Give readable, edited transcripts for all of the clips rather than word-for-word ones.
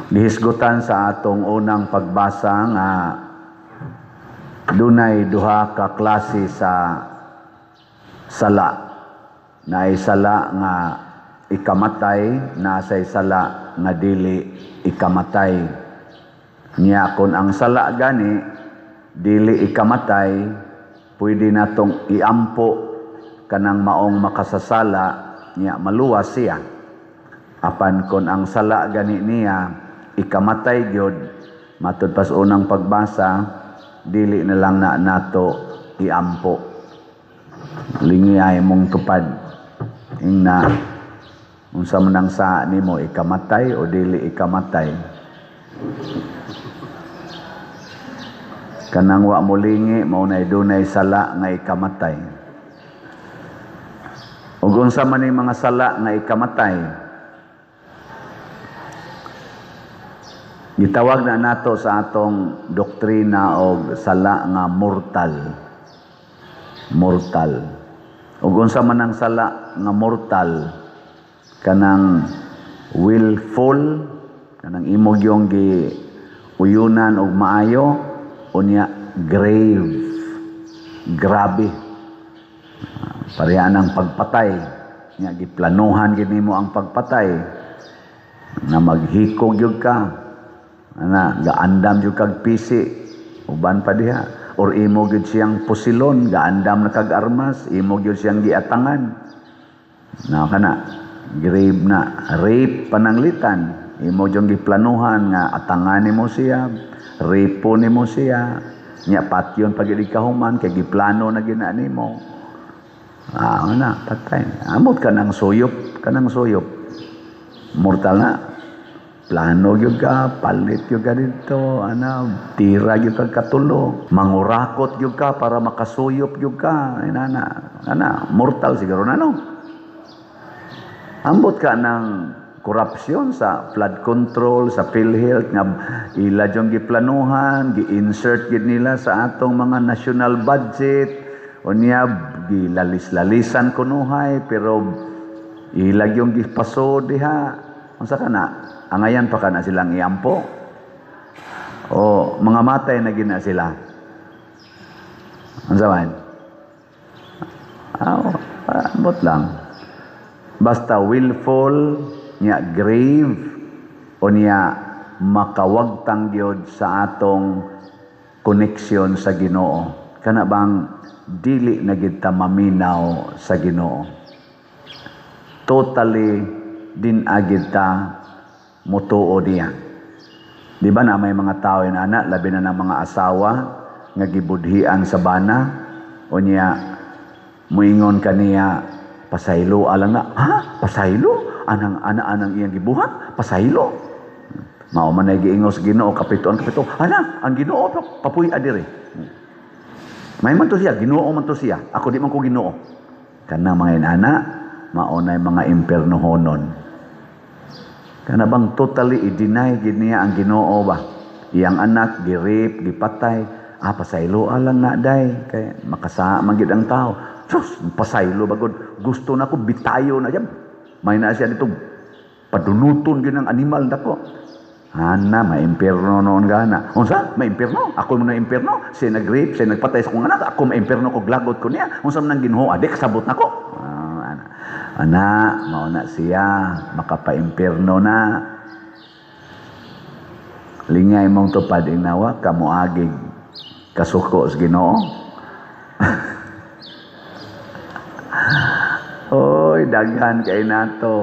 Gihisgutan sa atong unang pagbasa nga dunay duha ka klase sa sala. Naay sala nga ikamatay, nasay sala nga dili ikamatay. Nya kon ang sala gani dili ikamatay, pwede natong iampo kanang maong makasasala, nya maluwas siya. Apan kon ang sala gani niya ikamatay gyud, matud pas unang pagbasa, dili na lang na nato iampo. Lingi ay mong tupad ingna unsa man ang saa nimo, ikamatay o dili ikamatay. Kanang wa mo lingi, mao nay dunay sala nga ikamatay. Ug unsa man ning mga sala nga ikamatay? Gitawag na nato sa atong doktrina og sala nga mortal. Mortal. Ug unsa man ang sala nga mortal? Kanang willful, kanang imo gyung gi uyunan og maayo, unya grave. Grabe. Pareha ng pagpatay. Nya giplanuhan gid nimo ang pagpatay. Na maghikog gyud ka. Ana, gaandam jud kag pisi, uban pa diha. Or imo gyud siyang pusilon, gaandam na kag armas, imo gyud siyang giatangan. Na kana, grave na, rape pananglitan, imo gyud giplanuhan nga atangan nimo siya, rape nimo siya. Nya patyon pag gyud kahuman kay giplano na gyud na nimo. Ah, ana, patay. Amot ka ng suyop, kanang suyop. Mortal na. Plano gyud ka, palit gyud ka dito, ana, tira gyud ka katulo, mangurakot gyud ka para makasuyop gyud ka, ana, ana, mortal siguro na, no? Ambot ka ng korupsyon sa flood control, sa PhilHealth, nga ila dyong giplanuhan, gi-insert gyud nila sa atong mga national budget, unya gilalis-lalisan kunuhay, pero ila gyung gipaso diha. Unsa ka na? Angayan pa ka na silang iampo? O mga matay na gina sila? Unsa man? Ah, ambot lang. Basta willful, nya grave, o niya makawagtang gyud sa atong connection sa Ginoo. Kana bang dili na gid ta maminaw sa Ginoo. Totally din agid ta mutuo niya. Di ba na may mga tao yun, anak, labi na ng mga asawa nga gibudhian sa bana, o niya muingon kaniya, pasaylo alang na, ha? Pasaylo? Anang ana-anang iyang gibuhat? Pasaylo? Mao man ay giingos Ginoo, kapituan kapito, ana, ang Ginoo papuy adire. May man to siya, Ginoo man to siya. Ako di man ko Ginoo. Kana mga inana, mao nay mga impernohonon. Kana bang totally i-deny gid niya ang Ginoo ba? Iyang anak gi-rape, gipatay. Ah, pasaylo lang na day kay makasa man gid ang tao. Sus, pasaylo bagod gusto na ko bitayo na jam. May na siya dito padunuton gid ang animal dako. Ana, maimpierno noon gana. Unsa? Maimpierno? Ako mo na impierno? Siya nag-rape, siya nagpatay sa kong anak, ako maimpierno ko, glagot ko niya. Unsa man ang Ginoo? Adik, sabot na ko. Ah, ana. Ana, mao na siya, makapaimpierno na. Lingay mong tupad inawa, kamuagig kasuko sa Ginoo. Oy, daghan kay nato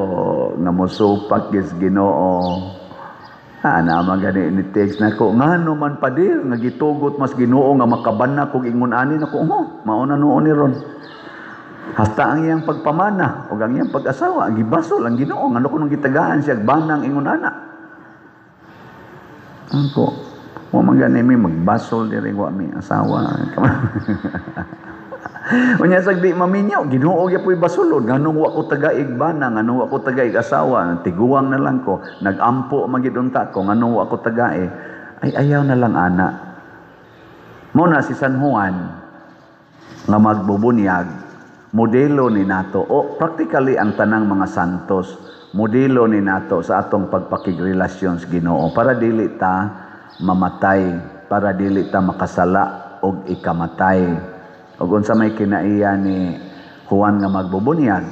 nga mosupak gis Ginoo. Ana man gani ni text nako, ngano man padir nga gitugot mas Ginoo nga makabana kog ingon ani nako, oh, mao na nuon ni ron. Hasta ang iyang pagpamana o ang iyang pag-asawa gibasol ang Ginoo ngano kuno gitagaan siya banang ingon ana. Ako, wa man gani mi magbasol diri wa mi asawa. Unya sag di maminyo, Ginoo gyapoy basulod, nganong wa ko tagaig bana, nganong wa ko tagaig asawa, tiguang na lang ko, nagampo man gid unta ko, nganong wa ko tagae. Ay ayaw na lang ana. Mo na si San Juan nga magbubunyag, Modelo ni nato o practically ang tanang mga santos, modelo ni nato sa atong pagpakigrelasyon sa Ginoo para dili ta mamatay, para dili ta makasala og ikamatay. Og unsa may kinaiya ni Juan nga magbubunyag,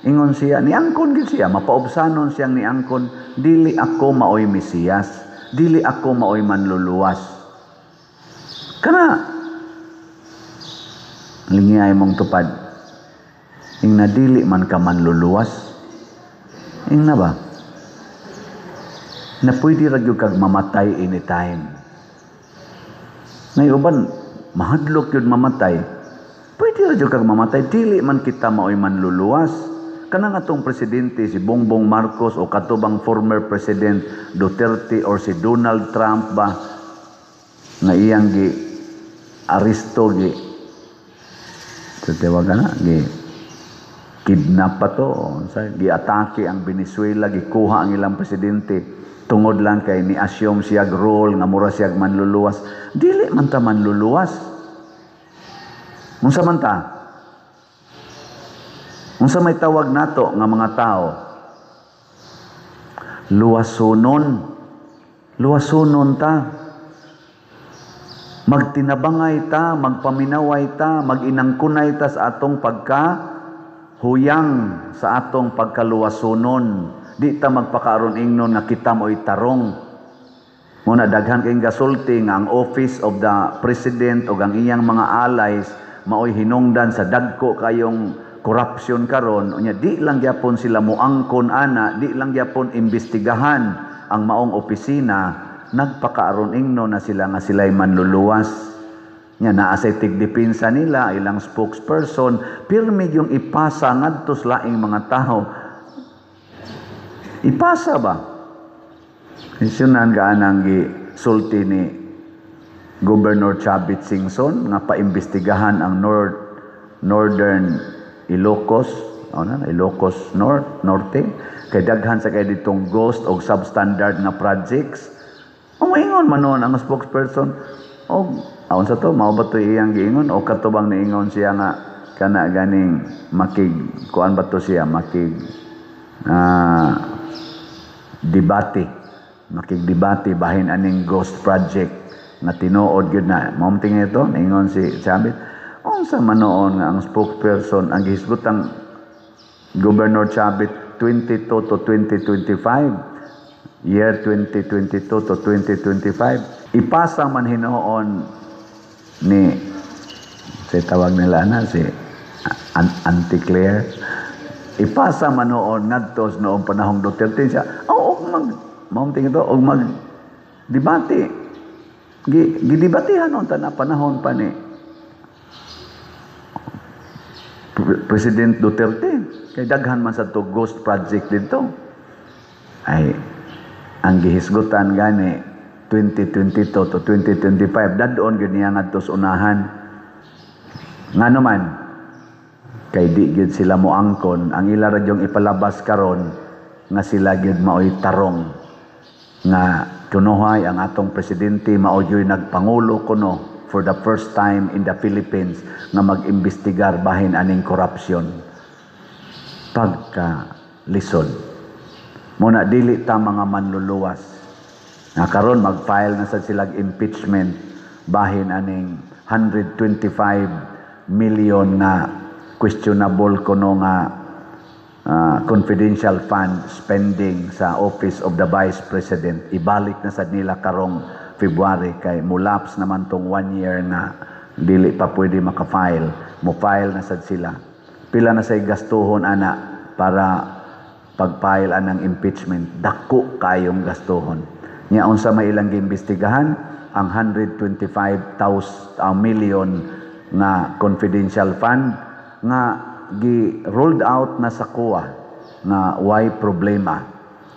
ingon siya, niangkon gid siya, mapaubsanon siyang niangkon, "Dili ako maoy Mesiyas, dili ako maoy manluluwas." Kana lingiyay mong tupad, ing na dili man ka manluluwas, ing na ba na pwede ra gyud kag mamatay anytime. Ngay uban mahadlok yun mamatay. Pwede ra gyud kag mamatay, dili man kita maoy manluluwas. Kanang atong presidente si Bongbong Marcos o katubang former President Duterte or si Donald Trump ba nga iyang gi aresto, gi sa tawag na gi kidnap pa to, sa giatake ang Venezuela, gikuha ang ilang presidente tungod lang kay ni assume siya role nga mura siya manluluwas. Dili man ta manluluwas. Unsa man ta? Unsa may tawag nato nga mga tao? Luwasonon. Luwasonon ta, magtinabangay ta, magpaminaway ta, maginangkunay ta sa atong pagka huyang, sa atong pagkaluwasonon. Di ta magpakaaron ingnon nga kita mo'y tarong. Muna daghan kayong gasulti nga ang office of the president o ang iyang mga allies maoy hinungdan sa dagko kayong corruption karon. Unya di lang gyapon sila moangkon ana, di lang gyapon imbestigahan ang maong opisina, nagpakaaron ingno na sila nga sila'y manluluwas. Nya naa say tigdepensa nila, ilang spokesperson, pirmi yung ipasa ngadto sa laing mga tao. Ipasa ba? Sunan ka anang gi sulti ni Governor Chavit Singson nga paimbestigahan ang Northern Ilocos, ano na, Ilocos North, Norte, kay daghan sa kay ditong ghost o substandard nga projects. Umaingon man noon ang spokesperson, og aon sa to, mao ba to iyang giingon o katubang niingon siya nga kana ganing makig kuan ba to siya, makig debate, makigdebate bahin aning ghost project nga tinuod gyud na mao tingin ito. Niingon si Chavit, unsa man noon nga ang spokesperson ang gihisgutang Governor Chavit 22 to 2025, year 2022 to 2025, ipasa man hinuon ni si tawag nila na si Auntie Claire, ipasa man noon ngadto noong panahong Duterte siya, oh, og mag mao tingin ito og mag debate, gi gidebatihan noon ta na panahon pa ni President Duterte kay daghan man sa to ghost project dito. Ay, ang gihisgutan gani 2022 to 2025, dadon gyud niya ngadto sa unahan. Ngano man? Kay di gyud sila moangkon. Ang ila ra gyung ipalabas karon nga sila gyud maoy tarong, nga kunohay ang atong presidente mao gyud nagpangulo kuno for the first time in the Philippines nga mag-imbestigar bahin aning corruption. Pagka lisod. Muna dili ta mga manluluwas. Nga karon mag-file na sad silag impeachment bahin aning 125 million nga questionable kuno nga confidential fund spending sa Office of the Vice President. Ibalik na sad nila karong February kay mulapse naman tong one year nga dili pa pwede maka-file. Mo-file na sad sila. Pila na say gastuhon ana para pag-file anang impeachment? Dako kayong gastuhon. Nya unsa may ilang giimbestigahan? Ang 125,000 million nga confidential fund nga gi rolled out na sa COA nga why problema,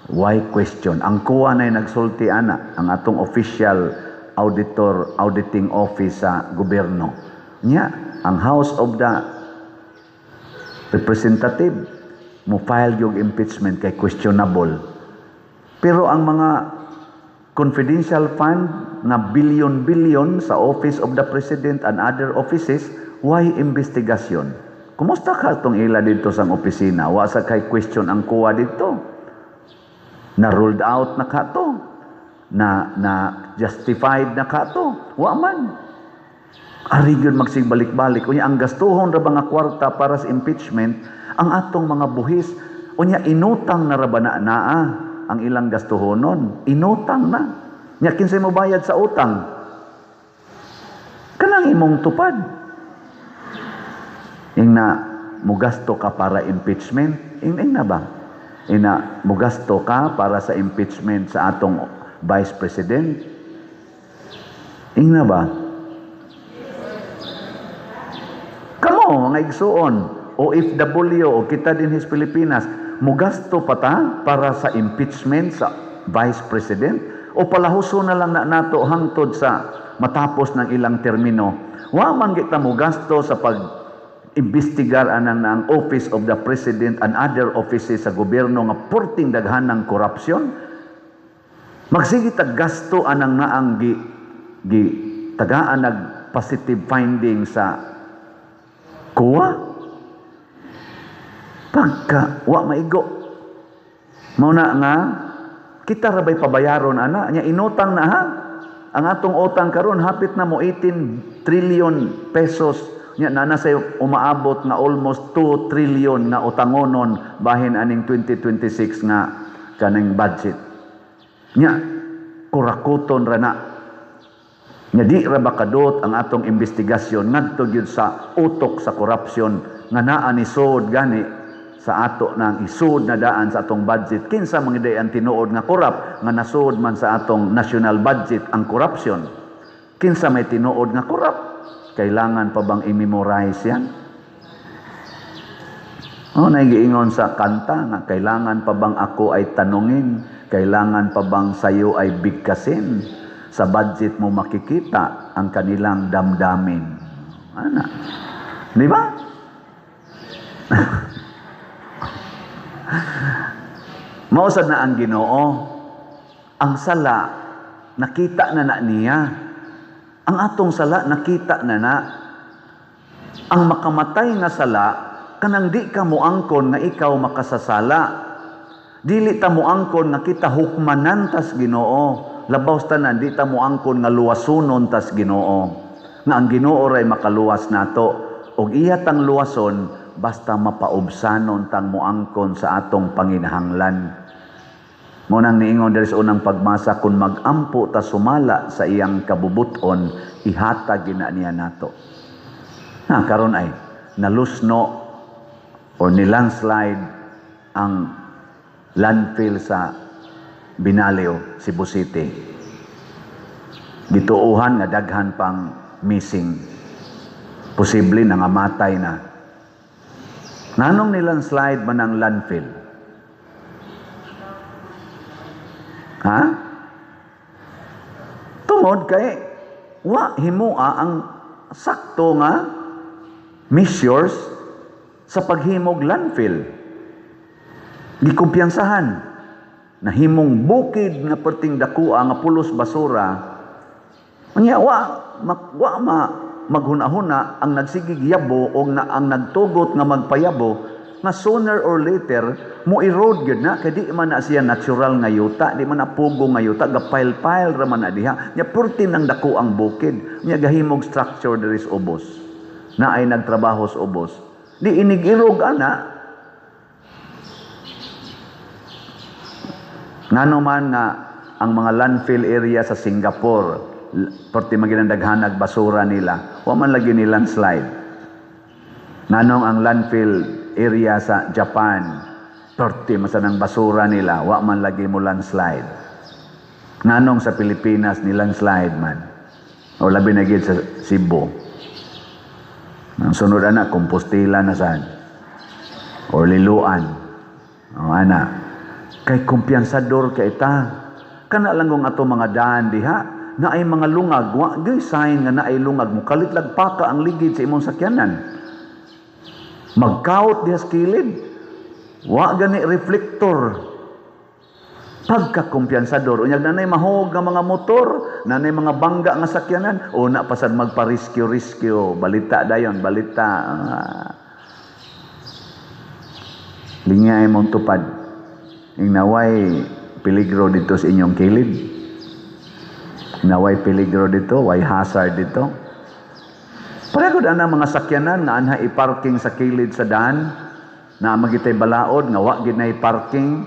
why question. Ang COA na nagsulti ana, ang atong official auditor, auditing office sa gobyerno. Nya ang House of the Representative mo file yung impeachment kay questionable. Pero ang mga confidential fund nga billion-billion sa Office of the President and other offices, why investigation? Kumusta ka tong ila dito sa opisina? Wa sa kay question ang kuha dito. Na ruled out na ka to. Na na justified na ka to. Wa man. Ari gyud magsigbalik-balik. Unya ang gastuhon ra ba nga kwarta para sa impeachment, ang atong mga buhis, unya inutang na ra ba na naa ang ilang gastuhonon? Inutang na. Nya kinsay mo bayad sa utang? Kanang imong tupad. Ing na mugasto ka para impeachment, ing na ba? Ina mugasto ka para sa impeachment sa atong Vice President. Ing na ba? Kamo mga igsuon, OFW o kita din his Pilipinas, mugasto pa ta para sa impeachment sa Vice President o palahuso na lang na nato hangtod sa matapos ng ilang termino? Wa man kita mugasto sa pag imbestigar anang ang Office of the President and other offices sa gobyerno nga purting daghan ng korupsyon. Magsige tag gasto anang naang gi, gi tagaan nag positive finding sa kuwa. Pagka wa maigo. Mao na nga kita ra bay pabayaron ana nya inutang na ha. Ang atong utang karon hapit na mo 18 trillion pesos. Nya nana say umaabot nga almost 2 trillion nga utangonon bahin aning 2026 nga kaning budget. Nya kurakuton ra na. Nya di ra ba kadot ang atong investigasyon ngadto gyud sa utok sa korupsyon nga naa ni sud gani sa ato nang isud na daan sa atong budget. Kinsa man gyud ang tinuod nga korap nga nasud man sa atong national budget ang korupsyon? Kinsa may tinuod nga korap? Kailangan pa bang i-memorize yan? Oh, naigiingon sa kanta nga kailangan pa bang ako ay tanungin? Kailangan pa bang sayo ay bigkasin? Sa budget mo makikita ang kanilang damdamin. Ana. Di ba? Mausad na ang Ginoo. Ang sala nakita na na niya. Ang atong sala nakita na na. Ang makamatay nga sala kanang di ka moangkon nga ikaw makasasala. Dili ta moangkon nga kita hukmanan tas Ginoo. Labaw tanan di ta moangkon nga luwasunon tas Ginoo. Nga ang Ginoo ray makaluwas nato og iya tang luwason basta mapaubsanon tang moangkon sa atong panginahanglan. Mo nang niingon diri sa unang pagbasa, kung magampo ta sumala sa iyang kabubuton, ihatag gina niya nato. Na karon ay nalusno or ni landslide ang landfill sa Binalio, Cebu City. Gituohan nga daghan pang missing. Posible nangamatay na. Nanong ni landslide man ang landfill? Ha? Tungod kay wa himua ang sakto nga measures sa paghimog landfill. Gikumpiyansahan na himong bukid nga perting dakua nga pulos basura. Unya wa wa ma maghuna-huna ang nagsigig yabo o na, ang nagtugot nga magpayabo nga sooner or later mo erode gyud na kay di man na siya natural nga yuta, di man na pugo nga yuta, ga pile-pile ra man na diha. Nya perti nang dako ang bukid, nya gahimog structure diri sa ubos. Na ay nagtrabaho sa ubos. Di inig-irog ana. Ngano man nga ang mga landfill area sa Singapore, perti maginandaghanag basura nila, wa man lagi ni landslide. Nganong ang landfill area sa Japan, perti masan ang basura nila, wa man lagi mo landslide. Nganong sa Pilipinas ni landslide man, o labi na gid sa Cebu. Ang sunod ana, Compostela na sad, or Liloan. O ana, kay kumpiyansador kay ta. Kana lang kung ato mga daan diha, na ay mga lungag, wa gyud sign nga naay lungag, mukalit lagpaka ang ligid sa imong sakyanan. Magkaot diha sa kilid, wa gani reflector. Pagkakumpiyansador, unyag nanay mahog nga mga motor, nanay mga bangga nga sakyanan, o na pasad magpa-rescue-rescue, balita dayon, balita. Lingya imong tupad. Ing naway peligro dito sa inyong kilid. Naway peligro dito, way hazard dito. Pareho na mga sakyanan nga anha i-parking sa kilid sa daan, na magitay balaod nga wa gid na i-parking.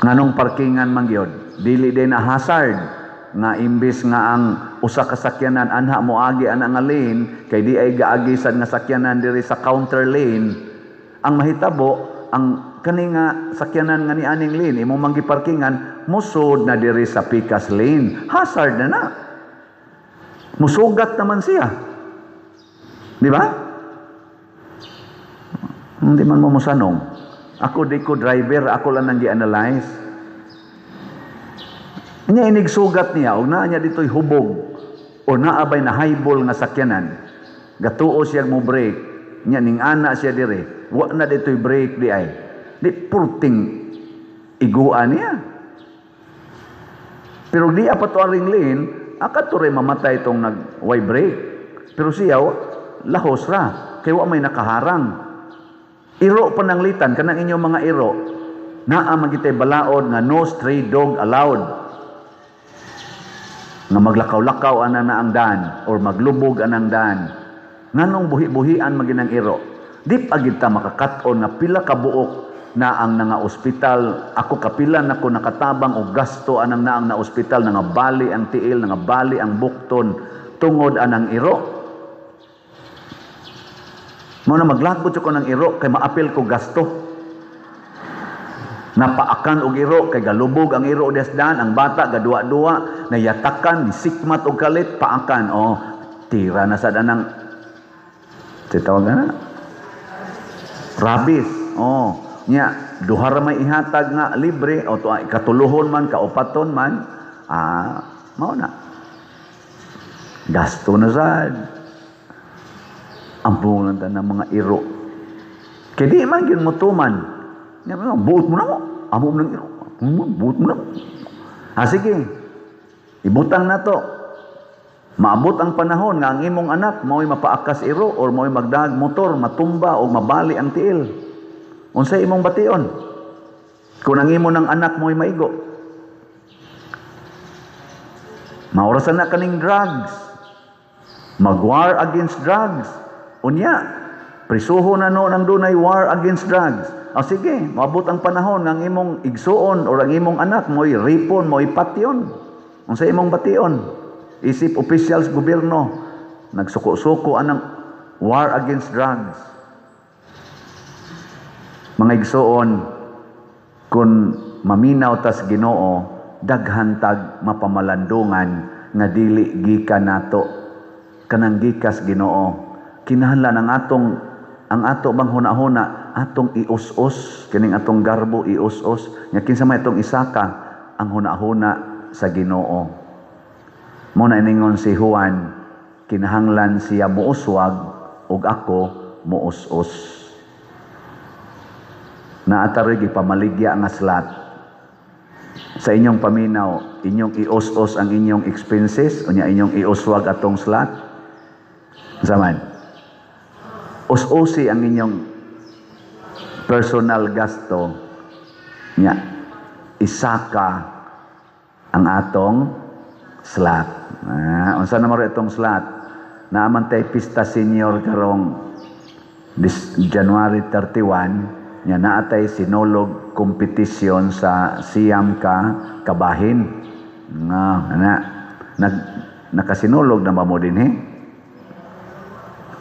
Nganong parkingan man gyud? Dili din na hazard nga imbis nga ang usa ka sakyanan anha moagi ana nga lane, kay di ay gaagi sad nga sakyanan diri sa counter lane. Ang mahitabo, ang kani nga sakyanan nga nianing lane imo man giparkingan, musod na diri sa pikas lane. Hazard na na, musugat naman siya, di ba? Hindi man mo musanong. Ako, di ko driver, ako lang nang gi-analyze. Nya inig sugat niya og naa niya dito'y hubog o naabay na highball nga sakyanan. Gatuo siya mo brake, nya ning ana siya dire, wa na dito'y brake di ay. Di purting igua niya. Pero di pa to aring lane, akad to mamatay itong nag way brake. Pero siya lahos ra, kay wa may nakaharang. Iro pananglitan kanang inyong mga iro. Naa magitay balaod nga no stray dog allowed, nga maglakaw-lakaw ana na ang daan or maglubog anang daan. Nganong buhi-buhian maginang iro? Di pa gid ta makakat-on nga pila ka buok na ang nga ospital. Ako, kapila na ko nakatabang og gasto anang naang na ospital, nga bali ang tiil, nga bali ang bukton tungod anang iro. Mo na maglagot ko ng iro kay maapil ko gasto. Napaakan og iro kay galubog ang iro desdan, ang bata gaduwa-duwa, nayatakan, sikmat og kalit, paakan. Oh, tira na sad anang tawag na rabies. Oh, nya duha ra may ihatag nga libre o to katuluhon man, kaupaton man, mao na. Gasto na sad. Ambong lang ta ng mga iro. Kay di man gyud motuman. Nya buot mo na mo. Amo mo ng iro. Buot mo na mo. Ah, sige. Ibutang na to. Maabot ang panahon nga ang imong anak mao'y mapaakas iro or mao'y magdag motor, matumba o mabali ang tiil. Unsay imong bation kung ang imo ng anak mo'y maigo? Maorasan na kaning drugs. Mag-war against drugs. Unya, prisuho na noon ang dunay war against drugs. O sige, maabot ang panahon nga ang imong igsuon or ang imong anak mo'y ripon, mo'y patyon. Unsay imong bation? Isip officials gobyerno, nagsuko-suko anang war against drugs. Mga igsuon, kung maminaw tas Ginoo, daghan tag mapamalandungan nga dili gikan nato, kanang gikas Ginoo. Kinahanglan ang atong ang ato bang hunahuna, atong ius-us kining atong garbo, ius-us nya kinsa may atong isaka ang hunahuna sa Ginoo. Mo na iningon si Juan, kinahanglan siya muuswag ug ako muus-us. Naataroy gipamaligya nga slot. Sa inyong paminaw, inyong ius-us ang inyong expenses unya inyong iuswag atong slot. Zaman us-usi ang inyong personal gasto nya isaka ang atong slot. Unsa na maro itong slot? Naaman tay pista senior karong this January 31, nya naatay sinulog competition sa Siyam ka kabahin. Nga na nag nakasinulog na ba mo dinhi?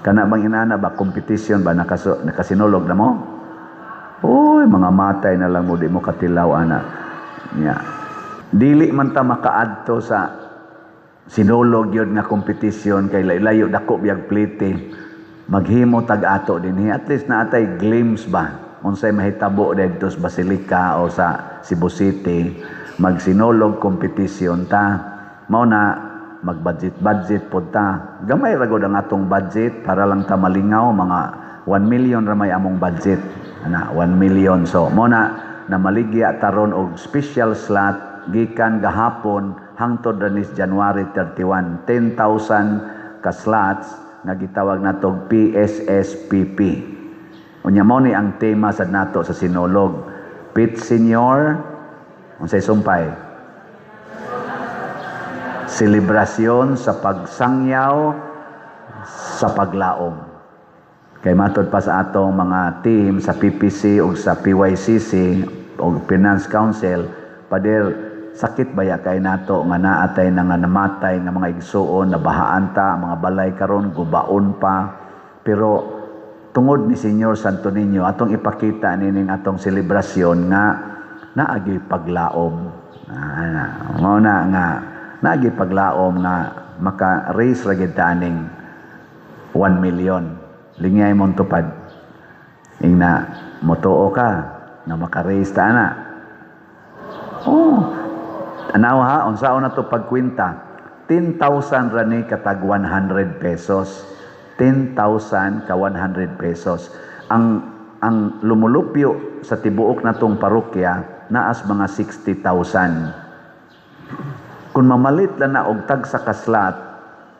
Kana bang inana ba competition ba, nakasinulog na mo? Uy, mga matay na lang mo, di mo katilaw ana. Nya. Dili man ta makaadto sa sinulog yun nga competition kay layo, dako biyag plite. Maghimo tag ato dinhi, at least naatay glimpse ba unsay mahitabo didto sa Basilica o sa Cebu City. Magsinulog competition ta. Mao na mag-budget-budget pod ta. Gamay ra gud ang atong budget para lang ta malingaw, mga 1 million ra may among budget. Ana, 1 million. So mo na namaligya taron og special slot gikan gahapon hangtod ra nis January 31, 10,000 ka slots nga gitawag natog PSSPP. Unya mao ni ang tema sa nato sa Sinulog. Pit Señor, unsay sumpay? Selebrasyon sa pagsangyaw sa paglaom. Kay matod pa sa atong mga team sa PPC o sa PYCC o Finance Council, "Pader, sakit baya kay nato nga naatay na nga namatay nga mga igsuon, nabahaan ta, mga balay karon gubaon pa. Pero tungod ni Señor Santo Niño, atong ipakita nining atong selebrasyon nga naagi paglaom." Ah, mao na nga naagi paglaom nga maka-raise ra gyud ta aning 1 million. Lingyay mong tupad. Ingna, motuo ka nga maka-raise ta ana. Oh, anaw ha, unsaon na to pagkwenta? 10,000 ra ni katag 100 pesos. 10,000 ka 100 pesos. Ang lumulupyo sa tibuok natong parokya naas mga 60,000. Kung mamalit lang na og tag sa kaslat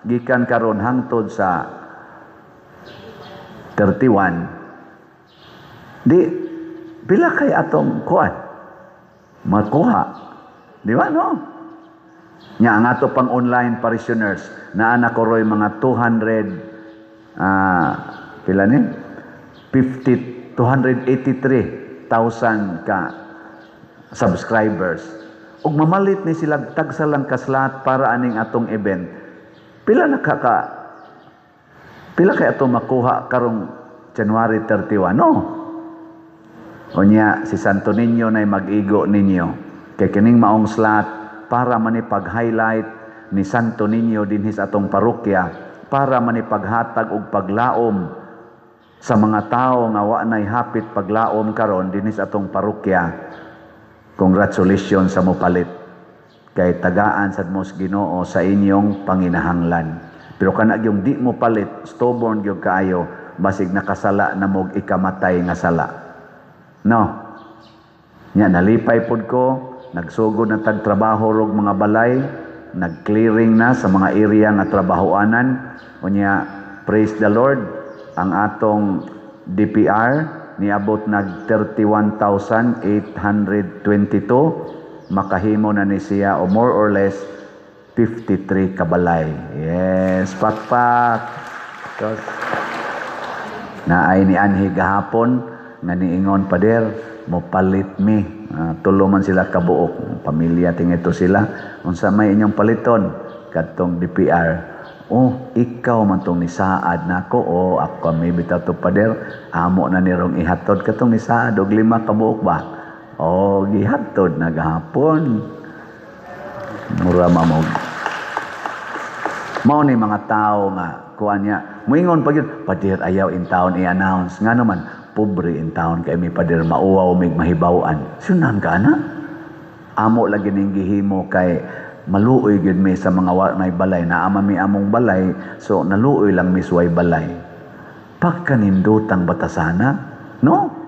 gikan karon hangtod sa 31, di pila kay atong kuan makuha? Di ba, no? Nya ang ato pang online parishioners, naa na koroy mga 200, pila ni? 50, 283,000 ka subscribers. Ug mamalit ni sila tagsa lang kaslat para aning atong event. Pila na ka pila kay ato makuha karong January 31, no? Unya si Santo Niño na mag-igo ninyo. Kay kining maong slot para manipag-highlight ni Santo Niño dinhi sa atong parokya, para manipaghatag og paglaom sa mga tao nga wa nay hapit paglaom karon dinhi sa atong parokya. Congratulations sa mopalit. Kay tagaan sad mo sa Ginoo sa inyong panginahanglan. Pero kana gyung di mo palit, stubborn gyud kaayo, basig nakasala na mog ikamatay nga sala. No. Nya nalipay pod ko, nagsugod na tag trabaho rog mga balay, nag-clearing na sa mga area nga trabahoanan. Unya, praise the Lord, ang atong DPR niabot nag 31,822, makahimo na ni siya o more or less 53 kabalay. Yes, pakpak. Tos, naay ni anhi gahapon nga niingon, "Pader, mo palit mi." Tulo man sila kabuok, pamilya tingito sila. "Unsa may inyong paliton?" "Kadtong DPR." "Oh, ikaw man tong nisaad nako." "Oh, ako may bitaw to, pader. Amo na nirong ihatod katong nisaad og lima kabuok ba." Oh, gihatod na gahapon. Mura mamog. Mao ni mga tao nga kuan niya. Muingon pa gyud, "Pader, ayaw in town i-announce. Nga naman, pobre in town kay mi, pader, mauwaw mig mahibaw-an." Sunan ka na. Amo lagi ning gihimo kay maluoy gyud mi sa mga wa may balay. Naa man mi among balay, so naluoy lang mi suway balay. Pagkanindotang batasana, no?